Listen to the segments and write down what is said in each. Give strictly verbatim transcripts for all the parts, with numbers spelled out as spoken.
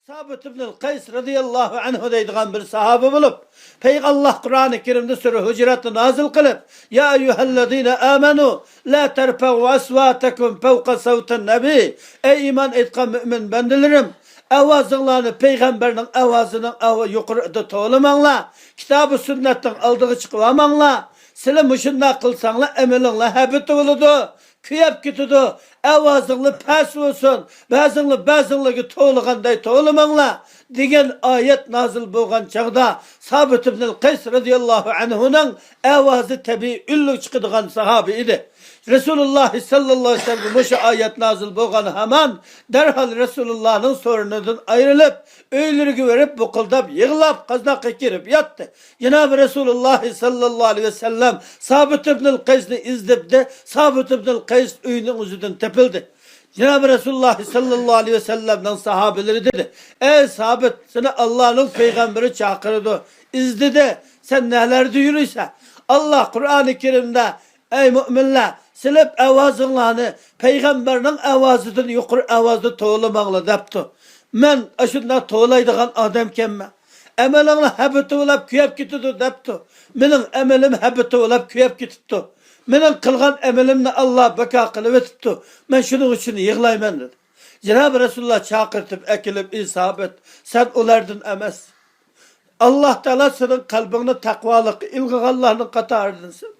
سابىت ئىبنىل قەيس رەزىياللاھۇ ئەنھۇ دەيدىغان بىر ساھابە بولۇپ، پەيغەمبەر قۇرئانى كەرىمدە سۈرە ھۇجراتنى نازىل قىلىپ، يا ئەييۇھەللەزىنە ئامەنۇ لا تەرفەئۇ ئەسۋاتەكۇم فەۋقە سەۋتىن نەبىي، ئەي ئىمان ئېيتقان مۆمىن بەندىلىرىم، ئاۋازىڭلارنى پەيغەمبەرنىڭ ئاۋازىنىڭ ئاۋا-، يۇقىرىدا توۋلىماڭلار، كىتابى سۈننەتنىڭ ئالدىغا چىقىۋالماڭلار، سىلەر مۇشۇنداق قىلساڭلار ئەمىلىڭلار ھەبىتى بولىدۇ. كۆيۈپ كېتىدۇ. ئاۋازىڭلار پەس بولسۇن. بەزىڭلار بەزىڭلارغا توۋلىغاندەك توۋلىماڭلار، دېگەن ئايەت نازىل بولغان چاغدا سابىت ئىبنىل قەيس رەزىياللاھۇ ئەنھۇنىڭ ئاۋازى تەبىئىي ئۈنلۈك چىقىدىغان ساھابە ئىدى. رەسۇلۇللاھ سەللەللاھۇ ئەلەيھى ۋەسەللەمگە مۇشۇ ئايەت نازىل بولغان ھامان دەرھال رەسۇلۇللاھنىڭ سورۇنىدىن ئايرىلىپ، ئۆيلىرىگە بېرىپ بۇقۇلداپ يىغلاپ قازناققا كىرىپ ياتتى. جانابى رەسۇلۇللاھ سەللەللاھۇ ئەلەيھى ۋەسەللەم سابىت ئىبنىل قەيسنى ئىزدىدى. سابىت ئىبنىل قەيس ئۆينىڭ ئۆزىدىن تېپىلدى. جانابى رەسۇلۇللاھ سەللەللاھۇ ئەلەيھى ۋەسەللەمنىڭ ساھابىلىرى دېدى: ئەي سابىت، سېنى ئاللانىڭ پەيغەمبىرى چاقىرىدۇ، ئىزدىدى، سەن نەلەردە يۈرىسەن؟ ئاللا قۇرئانى كەرىمدە، ئەي مۆمىنلەر، سىلەر ئاۋازىڭلارنى پەيغەمبەرنىڭ ئاۋازىدىن يۇقىرى ئاۋازدا توۋلىماڭلار دەپتۇ. مەن ئاشۇنداق توۋلايدىغان ئادەمكەنمەن. ئەمىلىڭلار ھەبىتى بولاپ كۆيۈپ كېتىدۇ دەپتۇ. مېنىڭ ئەمىلىم ھەبىتى بولاپ كۆيۈپ كېتىپتۇ. مېنىڭ قىلغان ئەمىلىمنى ئاللا بىكار قىلىۋېتىپتۇ. مەن شۇنىڭ ئۈچۈن يىغلايمەن دېدى. جانابى رەسۇلۇللاھ چاقىرتىپ ئەكېلىپ، ئى سابىت، سەن ئۇلاردىن ئەمەس. ئاللا تائالا سېنىڭ قەلبىڭنى تەقۋالىققا ئىلغىغانلارنىڭ قاتارىدىنسەن.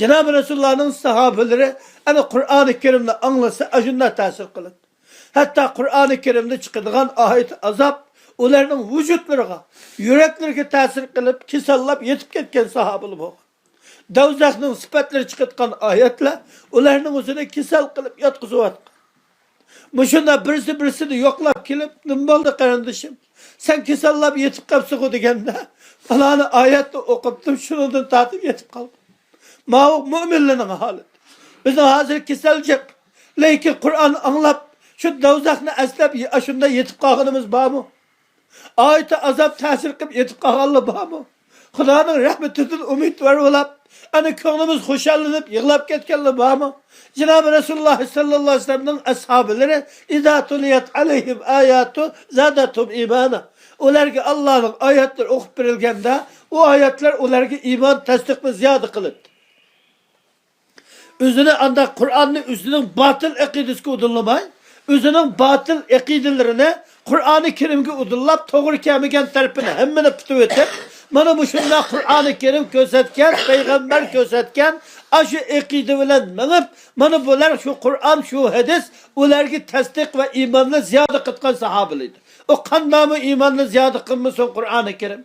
جانابى رەسۇلۇللاھنىڭ ساھابىلىرى ئەنە قۇرئانى كەرىمنى ئاڭلىسا ئاشۇنداق تەسىر قىلىدۇ. ھەتتا قۇرئانى كەرىمدە چىقىدىغان ئايەت ئازاب ئۇلارنىڭ ۋۇجۇدلىرىغا، يۈرەكلىرىگە تەسىر قىلىپ، كېسەللەپ يېتىپ كەتكەن ساھابىلار بولغان. دوزاخنىڭ سۈپەتلىرى چىقىدىغان ئايەتلەر ئۇلارنىڭ ئۆزىنى كېسەل قىلىپ ياتقۇزۇۋاتقان. مۇشۇنداق بىرسى بىرسىنى يوقلاپ كېلىپ، نېمە بولدى قېرىندىشىم؟ سەن كېسەللەپ يېتىپ قاپسىغۇ دېگەندە، پالانى ئايەتنى ئوقۇپتۇم، شۇنىڭدىن تارتىپ يېتىپ قالدىم. ماۋۇ مۆمىنلەرنىڭ ھالىتى. بىزنىڭ ھازىر كېسەل جىق. لېكىن قۇرئان ئاڭلاپ، شۇ دوزاخنى ئەسلەپ، ئاشۇنداق يېتىپ قالغىنىمىز بارمۇ؟ ئايىتى ئازاب تەسىر قىلىپ يېتىپ قالغانلار بارمۇ؟ خۇدانىڭ رەھمىتىدىن ئۈمىدۋار بولاپ، ئەنە كۆڭلىمىز خۇشاللىنىپ يىغلاپ كەتكەنلەر بارمۇ؟ جانابى رەسۇلۇللاھ سەللەللاھۇ ئەلەيھى ۋەسەللەمنىڭ ئەسھابىلىرى، ئىزا تۇلىيەت ئەلەيھىم ئاياتۇ زادەتھۇم ئىمانا. ئۇلارغا ئاللانىڭ ئايەتلىرى ئوقۇپ بېرىلگەندە، ئۇ ئايەتلەر ئۇلارغا ئىمان، تەستىقنى زىيادە قىلىپتۇ. ئۆزىنى ئانداق قۇرئاننى ئۆزىنىڭ باتىل ئەقىدىسىگە ئۇدۇللىماي، ئۆزىنىڭ باتىل ئەقىدىلىرىنى قۇرئانى كەرىمگە ئۇدۇللاپ، توغرا كەلمىگەن تەرىپىنى ھەممىنى پۈتۈۋېتىپ، مانا مۇشۇنداق قۇرئانى كەرىم كۆرسەتكەن، پەيغەمبەر كۆرسەتكەن ئاشۇ ئەقىدە بىلەن مېڭىپ، مانا بۇلار شۇ قۇرئان، شۇ ھەدىس ئۇلارغا تەستىق ۋە ئىماننى زىيادە قىلىدىغان ساھابىلار ئىدى. ئۇ قانداقمۇ ئىماننى زىيادە قىلمىسۇن قۇرئانى كەرىم؟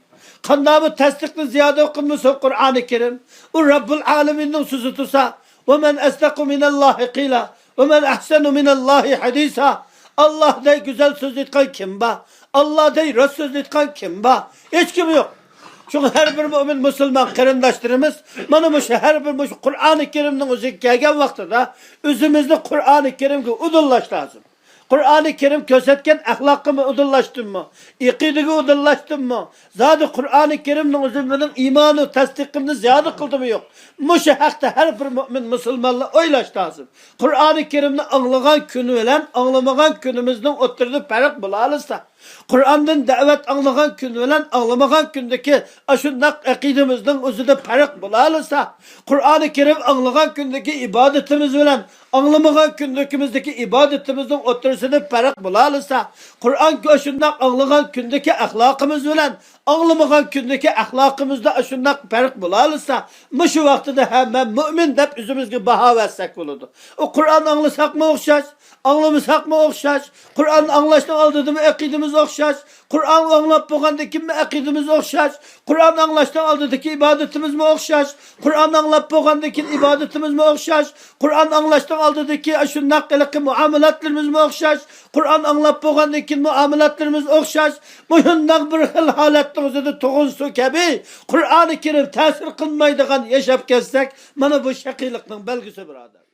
قانداقمۇ تەستىقنى زىيادە قىلمىسۇن قۇرئانى كەرىم؟ ئۇ رەببۇل ئالەمىننىڭ سۆزى تۇرسا، ۋە مەن ئەسدەقۇ مىنەللاھى قىلا، ۋە مەن ئەھسەنۇ مىنەللاھى ھەدىسا. ئاللاھدەك گۈزەل سۆزلەيدىغان كىم بار؟ ئاللاھدەك راست سۆزلەيدىغان كىم بار؟ ھېچكىم يوق. شۇڭا ھەر بىر مۆمىن مۇسۇلمان قېرىنداشلىرىمىز مانا مۇشۇ ھەر بىر مۇشۇ قۇرئانى كەرىمنىڭ ئۆزىگە كەلگەن ۋاقتىدا ئۆزىمىزنى قۇرئانى كەرىمگە ئۇدۇللاش لازىم. قۇرئانى كەرىم كۆرسەتكەن ئەخلاققىمۇ ئۇدۇللاشتىممۇ؟ ئەقىدىگە ئۇدۇللاشتىممۇ؟ زادى قۇرئانى كەرىمنىڭ ئۆزى مېنىڭ ئىمانۇ تەستىقىمنى زىيادە قىلدىمۇ يوق؟ مۇشۇ ھەقتە ھەر بىر مۆمىن مۇسۇلمانلار ئويلاش لازىم. قۇرئانى كەرىمنى ئاڭلىغان كۈنى بىلەن ئاڭلىمىغان كۈنىمىزنىڭ ئوتتۇرىدا پەرق بولالىسا، قۇرئاندىن دەۋەت ئاڭلىغان كۈن بىلەن ئاڭلىمىغان كۈندىكى ئاشۇنداق ئەقىدىمىزنىڭ ئۆزىدە پەرق بولالىسا، قۇرئانى كەرىم ئاڭلىغان كۈندىكى ئىبادىتىمىز بىلەن ئاڭلىمىغان كۈندىكىمىزدىكى ئىبادىتىمىزنىڭ ئوتتۇرىسىدا پەرق بولالىسا، قۇرئان ئاشۇنداق ئاڭلىغان كۈندىكى ئەخلاقىمىز بىلەن ئاڭلىمىغان كۈندىكى ئەخلاقىمىزدا ئاشۇنداق پەرق بولالىسا، مۇشۇ ۋاقتىدا ھە، مەن مۆمىن دەپ ئۆزىمىزگە باھا بەرسەك بولىدۇ. ئۇ قۇرئان ئاڭلىساقمۇ ئوخشاش، ئاڭلىمىساقمۇ ئوخشاش، قۇرئان ئاڭلاشنىڭ ئالدىدىمۇ ئەقىدىمىز ئوخشاش، قۇرئان ئاڭلاپ بولغاندىن كېيىنمۇ ئەقىدىمىز ئوخشاش، قۇرئان ئاڭلاشنىڭ ئالدىدىكى ئىبادىتىمىزمۇ ئوخشاش، قۇرئان ئاڭلاپ بولغاندىن كېيىن ئىبادىتىمىزمۇ ئوخشاش، قۇرئان ئاڭلاشنىڭ ئالدىدىكى ئاشۇنداق ھېلىقى مۇئامىلاتلىرىمىزمۇ ئوخشاش، قۇرئان ئاڭلاپ بولغاندىن كېيىن مۇئامىلاتلىرىمىز ئوخشاش، مۇشۇنداق بىر خىل ھالەتنىڭ ئۆزىدە تۇغۇن سۇ كەبى قۇرئانى كەرىم تەسىر قىلمايدىغان ياشاپ كەتسەك، مانا بۇ شەقىيلىقنىڭ بەلگىسى، بۇرادەر.